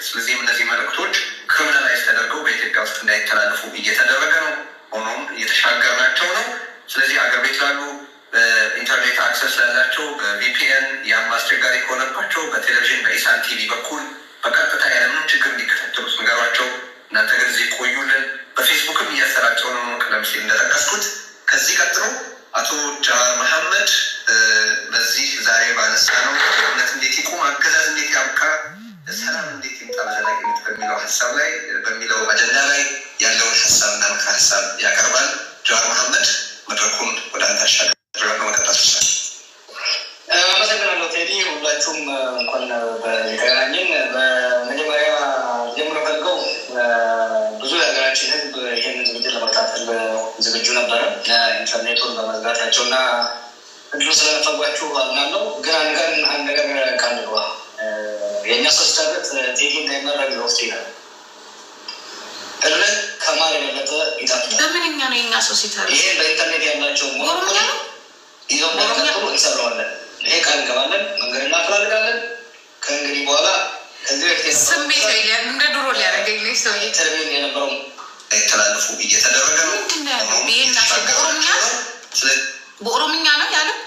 ስለዚህም እነዚህ መልእክቶች criminalize ተደርገው በኢትዮጵያ ውስጥ እንዳይተላለፉ እየተደረገ ነው። ሆኖም እየተሻገርናቸው ነው። ስለዚህ አገር ቤት ላሉ፣ በኢንተርኔት access ላላቸው በ VPN፣ ያም አስቸጋሪ ከሆነባቸው በቴሌቪዥን በኢሳት ቲቪ በኩል በቀጥታ ያለምንም ችግር እንዲከታተሉት ንገሯቸው። እናንተ ግን እዚህ ቆዩልን። በፌስቡክም እያሰራጨው ነው፣ ቀደም ሲል እንደጠቀስኩት። ከዚህ ቀጥሎ አቶ ጃዋር መሐመድ በዚህ ዛሬ ባነሳ ነው ጦርነት እንዴት ይቁም፣ አገዛዝ እንዴት ያብቃ፣ ሰላም እንዴት ይምጣ በዘላቂነት በሚለው ሀሳብ ላይ፣ በሚለው አጀንዳ ላይ ያለውን ሀሳብና ምክረ ሀሳብ ያቀርባል። ጃዋር መሐመድ፣ መድረኩን ወደ አንተ አሻግራለሁ። መቀጠል ትችላለህ። አመሰግናለሁ ቴዲ። ሁላችሁም እንኳን በተገናኘን። በመጀመሪያ ጀምሮ ፈልገው ብዙ የሀገራችን ሕዝብ ይህንን ዝግጅት ለመከታተል ዝግጁ ነበረ። ኢንተርኔቱን በመዝጋታቸው እና እድሉ ስለነፈጓችሁ አዝናለሁ። ግን አንድ ቀን አንድ ነገር ቃል ግባ፣ የእኛ ሶስት ዓመት ቴዲ እንዳይመረግ ወስድ ይላል። እልህ ከማር የበለጠ ይጣፍጣል። በምንኛ ነው የኛ ሰው ሲተርፍ? ይሄ በኢንተርኔት ያላቸው ኦሮምኛ ነው። ይዘው እንዳይቀጥሉ እንሰራዋለን። ይሄ ቃል እንገባለን። መንገድ እናፈላልጋለን። ከእንግዲህ በኋላ ከዚህ በፊት ስሜት እንደ ድሮ ሊያደርገኝ ነው ሰውዬ። ቴሌቪዥን የነበረው እንዳይተላለፉ እየተደረገ ነው። ምንድን ነው ያለው? ይሄን በኦሮምኛ በኦሮምኛ ነው ያለው።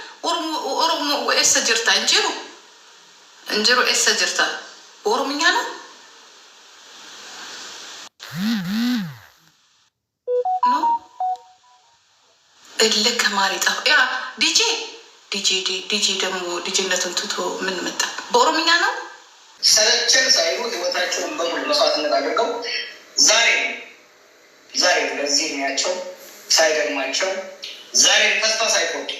ኦሮሞ eessa jirta? Hin jiru, hin jiru, eessa jirta? በኦሮምኛ ነው ነው። እልህ ከማር ይጣፍ ያ ዲጄ ዲጄ ዲጄ ደግሞ ዲጄነቱን ትቶ ምን መጣ? በኦሮምኛ ነው። ሰለቸን ሳይሉ ህይወታቸውን በሙሉ መስዋዕትነት አድርገው ዛሬ ዛሬ በዚህ እድሜያቸው ሳይደግማቸው፣ ዛሬ ተስፋ ሳይቆርጡ፣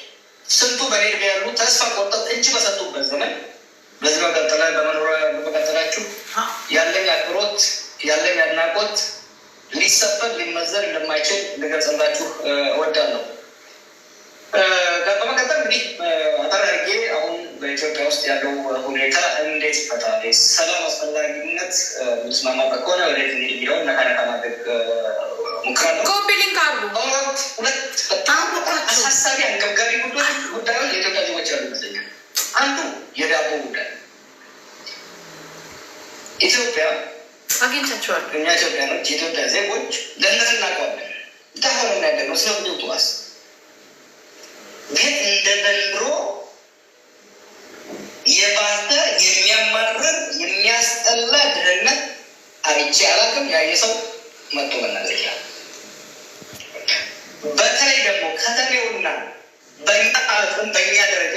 ስንቱ በኔ እድሜ ያሉ ተስፋ ቆርጠው እጅ በሰጡበት ዘመን በዚህ መቀጠላ በመቀጠላችሁ ያለኝ አክብሮት፣ ያለኝ አድናቆት ሊሰፈር ሊመዘን እንደማይችል ልገልጽላችሁ እወዳለሁ። በመቀጠል እንግዲህ አጠር አድርጌ አሁን በኢትዮጵያ ውስጥ ያለው ሁኔታ እንዴት ይፈታል፣ ሰላም አስፈላጊነት የምንስማማበት ከሆነ ወዴት እንሂድ የሚለውን ነካ ነካ ማድረግ ሞክራለሁ። Copy link አሉ። በአሁኑ ወቅት ሁለት በጣም አሳሳቢ አንገብጋቢ ጉዳዮች የኢትዮጵያ ዜጎች ያሉ ይመስለኛል። አንዱ የዳቦ ጉዳይ፣ ኢትዮጵያ አግኝቻቸዋለሁ። እኛ ኢትዮጵያኖች፣ የኢትዮጵያ ዜጎች ደህንነት እናውቀዋለን። ድሀ ሆነን ያደግነው ስለምንውጥዋስ ግን እንደ ዘንድሮ የባሰ የሚያማርር የሚያስጠላ ድህነት አይቼ አላውቅም። ያየ ሰው መጥቶ መናገር ይችላል። በተለይ ደግሞ ከተሜውና በእኛ አቅም በእኛ ደረጃ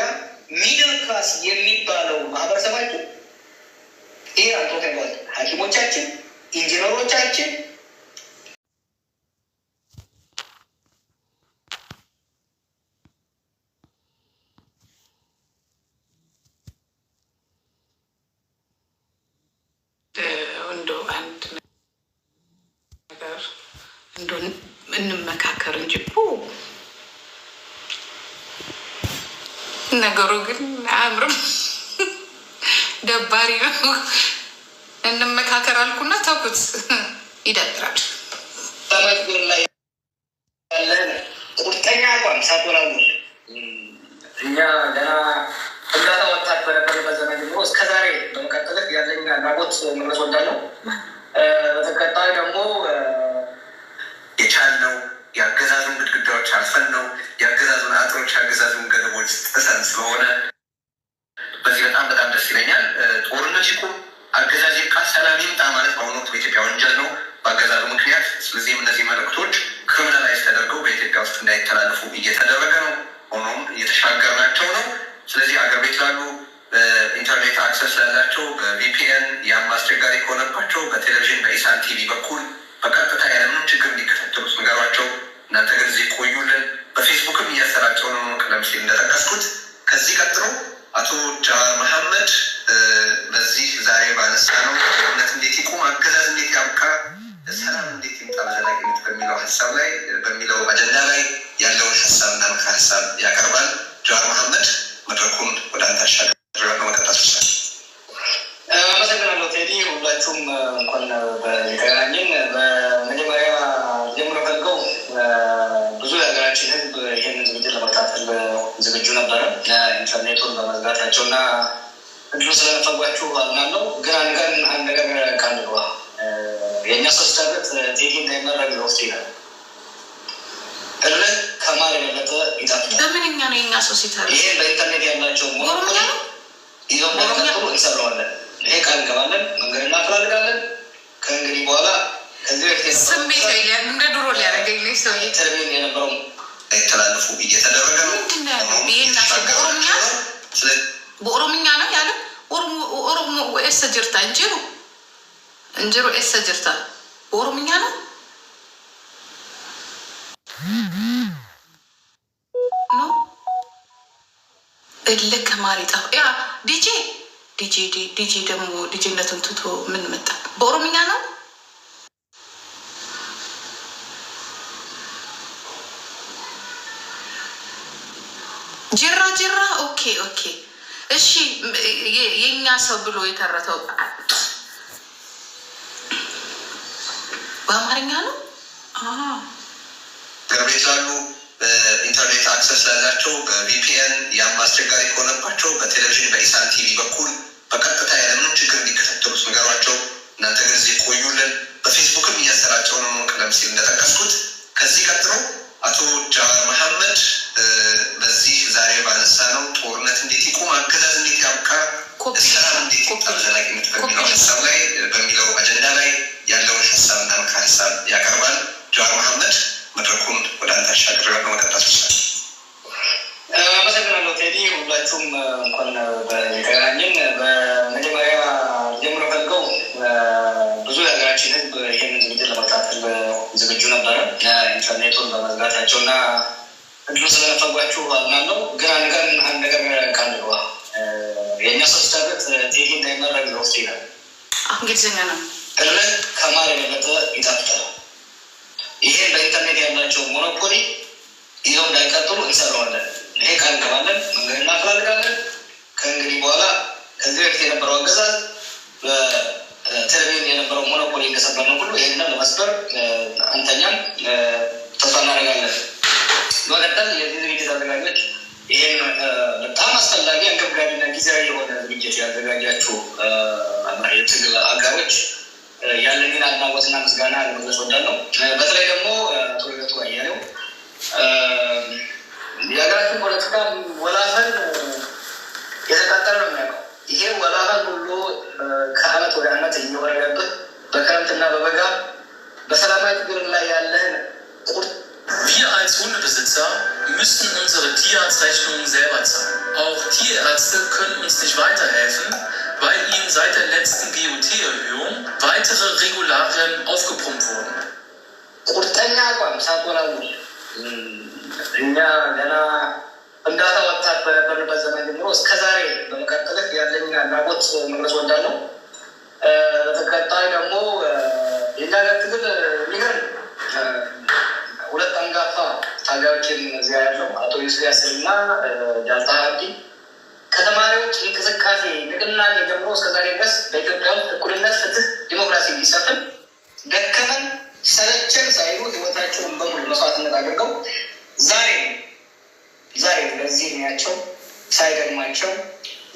middle class የሚባለው ማህበረሰባችን፣ ይሄ አንቶ ሐኪሞቻችን፣ ኢንጂነሮቻችን እንደው አንድ ነገር እንደው እንመካከር እንጂ እኮ ነገሩ ግን አያምርም፣ ደባሪ ነው። እንመካከር አልኩና ተውኩት። ይደብራል። በመግብር ላይ ያለን ቁርጠኛ አቋም ሳትወላውል እኛ ገና እርዳታ ወጣት በነበረበት ዘመን ጀምሮ እስከ ዛሬ በመቀጠልህ ያለኝ አድናቆት መግለጽ ወዳለው። በተቀጣይ ደግሞ የቻልነው የአገዛዙን ግድግዳዎች አልፈን ነው፣ የአገዛዙን አጥሮች፣ የአገዛዙን ገደቦች ጥሰን ስለሆነ በዚህ በጣም በጣም ደስ ይለኛል። ጦርነት ይቁም፣ አገዛዝ ይብቃ፣ ሰላም ይምጣ ማለት በአሁኑ ወቅት በኢትዮጵያ ወንጀል ነው በአገዛዙ ምክንያት። ስለዚህም እነዚህ መልእክቶች criminalize ተደርገው በኢትዮጵያ ውስጥ እንዳይተላለፉ እየተደረገ ነው። ሆኖም እየተሻገርናቸው ነው። ስለዚህ አገር ቤት ላሉ፣ በኢንተርኔት access ላላቸው በ VPN፣ ያም አስቸጋሪ ከሆነባቸው በቴሌቪዥን በኢሳት ቲቪ በኩል በቀጥታ ያለምንም ችግር እንዲከታተሉት ንገሯቸው። እናንተ ግን እዚህ ቆዩልን። በፌስቡክም እያሰራጨው ነው፣ ቀደም ሲል እንደጠቀስኩት። ከዚህ ቀጥሎ አቶ ጃዋር መሐመድ በዚህ ዛሬ ባነሳ ነው ጦርነት እንዴት ይቁም፣ አገዛዝ እንዴት ያብቃ፣ ሰላም እንዴት ይምጣ በዘላቂነት በሚለው ሀሳብ ላይ፣ በሚለው አጀንዳ ላይ ያለውን ሀሳብና ምክረ ሀሳብ ያቀርባል። ጃዋር መሐመድ፣ መድረኩን ወደ አንተ አሻግራለሁ። መቀጠል ትችላለህ። አመሰግናለሁ ቴዲ። ሁላችሁም እንኳን በተገናኘን። በመጀመሪያ ጀምሮ ፈልገው ብዙ የሀገራችን ሕዝብ ይህንን ዝግጅት ለመከታተል ዝግጁ ነበረ። ኢንተርኔቱን በመዝጋታቸው እና እድሉ ስለነፈጓችሁ አዝናለሁ። ግን አንድ ቀን አንድ ነገር ቃል ቴዲ እንዳይመረግ ወስድ ይላል። እልህ ከማር የበለጠ ይጣፍጣል። በምንኛ ነው የኛ ሰው ሲተርት? ይሄ በኢንተርኔት ያላቸው ኦሮምኛ ነው። ይዘው እንዳይቀጥሉ እንሰራዋለን። ይሄ ቃል እንገባለን። መንገድ እናፈላልጋለን። ከእንግዲህ በኋላ ከዚህ በፊት ስሜት እንደ ድሮ ሊያደርገኝ ነው ሰውዬ። ቴሌቪዥን የነበረው እንዳይተላለፉ እየተደረገ ነው። ምንድን ነው ያለው? ይሄን በኦሮምኛ በኦሮምኛ ነው ያለው። ኦሮሞ eessa jirta? Hin jiru, hin jiru. Eessa jirta? በኦሮምኛ ነው no። እልህ ከማር ይጣፍ ያ ዲጄ ዲጄ ዲጄ ደግሞ ዲጄነቱን ትቶ ምን መጣ? በኦሮምኛ ነው። Jira, jira, okay, እሺ። የእኛ ሰው ብሎ የተረተው በአማርኛ ነው። ገር ቤት ላሉ፣ በኢንተርኔት access ላላቸው በ VPN፣ ያም አስቸጋሪ ከሆነባቸው በቴሌቪዥን በኢሳት ቲቪ በኩል በቀጥታ ያለምንም ችግር እንዲከታተሉት ንገሯቸው። እናንተ ግን እዚህ ቆዩልን። በፌስቡክም እያሰራጨው ነው። ቀደም ሲል እንደጠቀስኩት ከዚህ ቀጥሎ አቶ ጃዋር መሐመድ በዚህ ዛሬ ባነሳ ነው ጦርነት እንዴት ይቁም፣ አገዛዝ እንዴት ያብቃ፣ ሰላም እንዴት ይምጣ በዘላቂነት በሚለው ሀሳብ ላይ፣ በሚለው አጀንዳ ላይ ያለውን ሀሳብና ምክረ ሀሳብ ያቀርባል። ጃዋር መሐመድ፣ መድረኩን ወደ አንተ አሻግሬያለሁ። መቀጠል ትችላለህ። አመሰግናለሁ ቴዲ። ሁላችሁም እንኳን በተገናኘን። በመጀመሪያ ጀምሮ ፈልገው ብዙ የሀገራችን ሕዝብ ይህንን ዝግጅት ለመከታተል ዝግጁ ነበረ። ኢንተርኔቱን በመዝጋታቸው እና እድሉ ስለነፈጓችሁ አዝናለሁ። ግን አንድ ቀን አንድ ነገር ቃል ግባ፣ የእኛ ሰው ሲታገት ቴዲ እንዳይመረግ ወስድ ይላል። እንግሊዝኛ ነው። እልህ ከማር የበለጠ ይጣፍጣል። ይሄን በኢንተርኔት ያላቸው monopoly ይዘው እንዳይቀጥሉ እንሰራዋለን። ይሄ ቃል እንገባለን። መንገድ እናፈላልጋለን። ከእንግዲህ በኋላ ከዚህ በፊት የነበረው አገዛዝ በቴሌቪዥን የነበረው monopoly እንደሰበርነው ሁሉ ይህንን ለመስበር አንተኛም፣ ተስፋ እናደርጋለን። በመቀጠል የዚህ ዝግጅት አዘጋጆች፣ ይህን በጣም አስፈላጊ፣ አንገብጋቢና ጊዜያዊ የሆነ ዝግጅት ያዘጋጃችሁ የትግል አጋሮች ያለኝን አድናቆትና ምስጋና ለመግለጽ እወዳለሁ። በተለይ ደግሞ አቶ ልደቱ አያሌው፣ የሀገራችን ፖለቲካ ወላፈን የተቃጠለ ነው የሚያውቀው። ይሄ ወላፈን ሁሉ ከአመት ወደ አመት እየወረደብህ በክረምትና በበጋ በሰላማዊ ትግል ላይ ያለህን ቁርጥ Wir als Hundebesitzer müssen unsere Tierarztrechnungen selber zahlen. Auch Tierärzte können uns nicht weiterhelfen, weil ihnen seit der letzten GOT-Erhöhung weitere Regularien aufgebrummt wurden. ቁርጠኛ አቋም ሳትወላውል እኛ ገና ፍንዳታ ወጣት በነበርንበት ዘመን ጀምሮ እስከ ዛሬ በመቀጠልህ ያለኝን አድናቆት መግለጽ እወዳለሁ። በተቀጣይ ደግሞ የእኛ ሀገር ትግል የሚገርም ሁለት አንጋፋ ታጋዮችን እዚያ ያለው አቶ ዩሱፍ ያሲን እና ጃልታ አብዲ ከተማሪዎች እንቅስቃሴ ንቅናቄ ጀምሮ እስከ ዛሬ ድረስ በኢትዮጵያ ውስጥ እኩልነት፣ ፍትህ፣ ዲሞክራሲ እንዲሰፍን ደከመን ሰለቸን ሳይሉ ህይወታቸውን በሙሉ መስዋዕትነት አድርገው ዛሬ ዛሬ በዚህ እድሜያቸው ሳይደግማቸው፣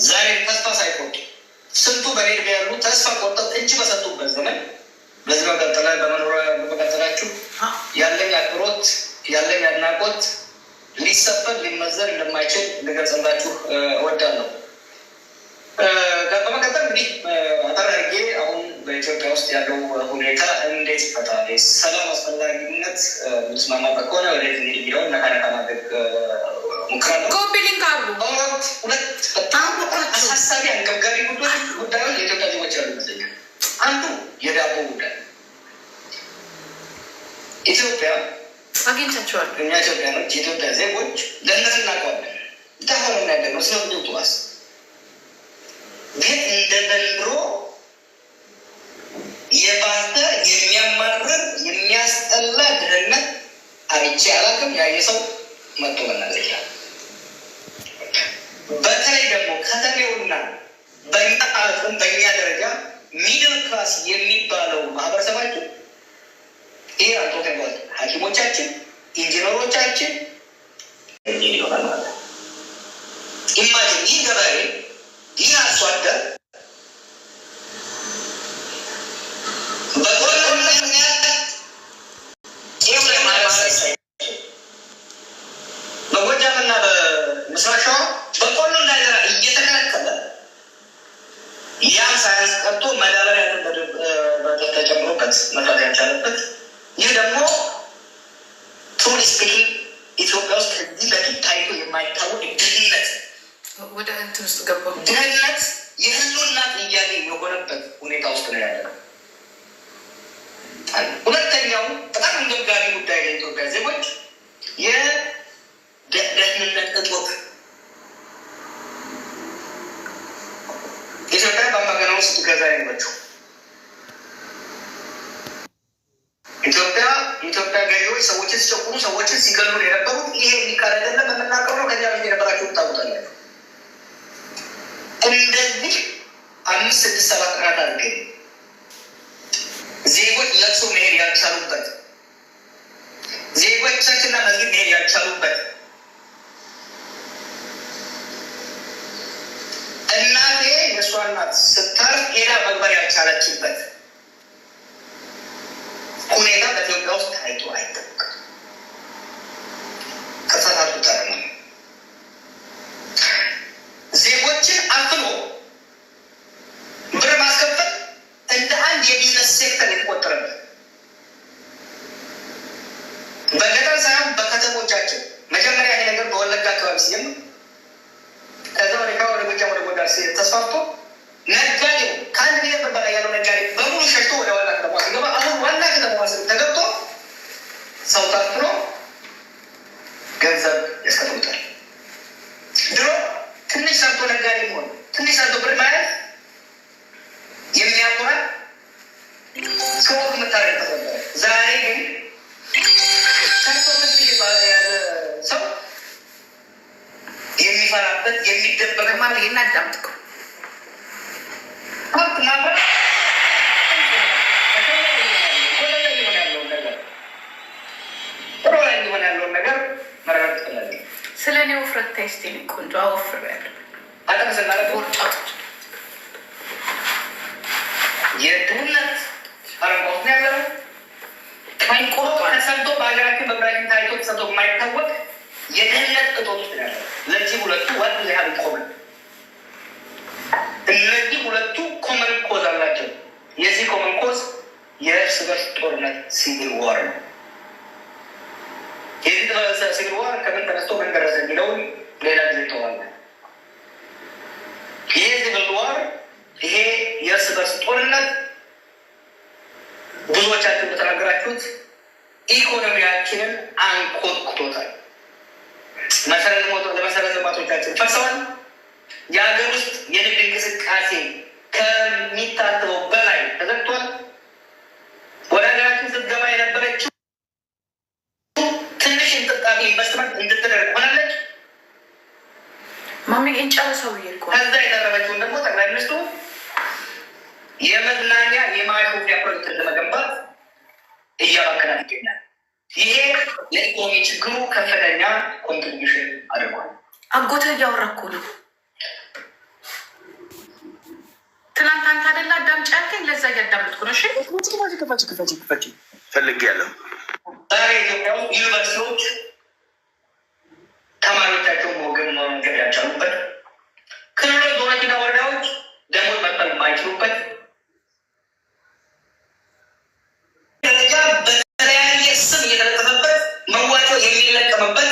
ዛሬ ተስፋ ሳይቆርጡ፣ ስንቱ በኔ እድሜ ያሉ ተስፋ ቆርጠው እጅ በሰጡበት ዘመን በዚህ በመቀጠላችሁ ያለኝ አክብሮት፣ ያለኝ አድናቆት ሊሰፈር ሊመዘን እንደማይችል ልገልጽላችሁ እወዳለሁ። በመቀጠል እንግዲህ አጠር አድርጌ አሁን በኢትዮጵያ ውስጥ ያለው ሁኔታ እንዴት ይፈታል፣ የሰላም አስፈላጊነት የምንስማማበት ከሆነ ወዴት እንሂድ የሚለውን ነካ ነካ ማድረግ ሞክራለሁ። Copy link አድርጉ። በአሁኑ ወቅት ሁለት በጣም አሳሳቢ አንገብጋቢ ጉዳዮች የኢትዮጵያ ዜጎች ያሉ ይመስለኛል። አንዱ የዳቦ ጉዳይ፣ ኢትዮጵያ አግኝቻቸዋለሁ። እኛ ኢትዮጵያኖች፣ የኢትዮጵያ ዜጎች ለእነት እናውቀዋለን። ድሀ ሆነን ያደግነው ስለ ዋስ ግን እንደ ዘንድሮ የባሰ የሚያማርር የሚያስጠላ ድህነት አይቼ አላውቅም። ያየ ሰው መጥቶ መናገር ይችላል። በተለይ ደግሞ ከተሜውና በእኛ አቅም በእኛ ደረጃ middle class የሚባለው ማህበረሰባችን፣ ይሄ አንቶ ሐኪሞቻችን፣ ኢንጂነሮቻችን ይሆናል ማለት ነው። Imagine ይህ ገበሬ፣ ይህ አርሶ አደር በጦርነት ምክንያት ድረስ መስራት ያልቻለበት፣ ይህ ደግሞ truly speaking ኢትዮጵያ ውስጥ ከዚህ በፊት ታይቶ የማይታወቅ ድህነት ወደ እንትን ውስጥ ገባሁ። ድህነት የህልውና ጥያቄ የሆነበት ሁኔታ ውስጥ ነው ያለነው። ሁለተኛው በጣም አንገብጋቢ ጉዳይ ለኢትዮጵያ ዜጎች የደህንነት እጦት። ኢትዮጵያ በአምባገነኑ ስትገዛ የኖረችው ኢትዮጵያ፣ የኢትዮጵያ ገዢዎች ሰዎችን ሲጨቁኑ፣ ሰዎችን ሲገሉ ነው የነበሩት። ይሄ የሚካድ አይደለም፣ የምናውቀው ነው። ከዚያ በፊት የነበራችሁ ታውቁታላችሁ። እንደዚህ አምስት፣ ስድስት፣ ሰባት ቀናት አድርገኝ ዜጎች ለቅሶ መሄድ ያልቻሉበት፣ ዜጎች church ና መስጊድ መሄድ ያልቻሉበት፣ እናቴ የእሷ እናት ስታርፍ ሄዳ መቅበር ያልቻለችበት ሁኔታ በኢትዮጵያ ውስጥ ታይቶ አይታወቅም። ከፈታቱ ጠር ነው። ዜጎችን አፍኖ ብር ማስከፈል እንደ አንድ የ business sector የተቆጠረበት፣ በገጠር ሳይሆን በከተሞቻችን፣ መጀመሪያ ይሄ ነገር በወለጋ አካባቢ ሲጀምር ከዛ ወደ ሸዋ፣ ወደ ጎጃም፣ ወደ ጎንደር ተስፋፍቶ ነጋዴው ከ1 ሚሊዮን ብር በላይ ያለው ነጋዴ በሙሉ ሸሽቶ ወደ ዋና ከተማ ሲገባ አሁን ዋና ከተማዋ ስር ተገብቶ ሰው ታፍኖ ገንዘብ ያስከፍሉታል። ድሮ ትንሽ ሰርቶ ነጋዴ መሆን፣ ትንሽ ሰርቶ ብር መያዝ የሚያኮራ ሰው የምታደርግበት ነበረ። ዛሬ ግን ሰርቶ ትንሽ የያዘ ሰው የሚፈራበት፣ የሚደበቅ ማለት ይሄን አዳምጥከው ሀብት ማፍራት ያለውን ነገር፣ ጥሩ ላይ ሊሆን ያለውን ነገር መረዳት ትችላለህ። ስለ እኔ ውፍረት taste ቆንጆ አወፍሬያለሁ። አጠር ስናደርገው ቦርጫ የድህነት አረንቋ ውስጥ ነው ያለነው። ተሰምቶ በሀገራችን በምድራችን ታይቶ ተሰምቶ የማይታወቅ የድህነት እጦት ውስጥ ነው ያለነው። ለዚህ ሁለቱ what they have common፣ እነዚህ ሁለቱ common cause አላቸው። የዚህ common cause የእርስ በርስ ጦርነት civil war ነው። የዚህ civil war ከምን ተነስቶ ምን ደረሰ የሚለውን ሌላ ጊዜ እንተዋለን። ይሄ civil war፣ ይሄ የእርስ በርስ ጦርነት ብዙዎቻችሁ እንደተናገራችሁት ኢኮኖሚያችንን አንኮትኩቶታል። መሰረተ ልማቶቻችን ፈርሰዋል። የሀገር ውስጥ የንግድ እንቅስቃሴ ከሚታሰበው በላይ ተዘግቷል። ወደ ሀገራችን ስትገባ የነበረችው ትንሽ እንጥብጣቢ ኢንቨስትመንት እንድትደርግ ሆናለች። ማሚ እንጨርሰው ብዬ እኮ ነው። ከዛ የተረፈችውን ደግሞ ጠቅላይ ሚኒስትሩ የመዝናኛ የማሾፊያ ፕሮጀክትን ለመገንባት እያባከናት ይገኛል። ይሄ ለኢኮኖሚ ችግሩ ከፍተኛ contribution አድርጓል። አጎትህ እያወራ እኮ ነው። ትናንት አንተ አይደለ አዳምጪ ያልከኝ? ለዛ እያዳመጥኩ ነው። እሺ። ክፈች፣ ክፈች፣ ክፈች፣ ፈልጌያለሁ። ዛሬ ኢትዮጵያ ውስጥ ዩኒቨርሲቲዎች ተማሪዎቻቸውን መወገን መመገብ ያልቻሉበት፣ ክልሎች፣ ዞኖችና ወረዳዎች ደሞዝ መክፈል የማይችሉበት ደረጃ በተለያየ ስም እየተለጠፈበት መዋጮ የሚለቀምበት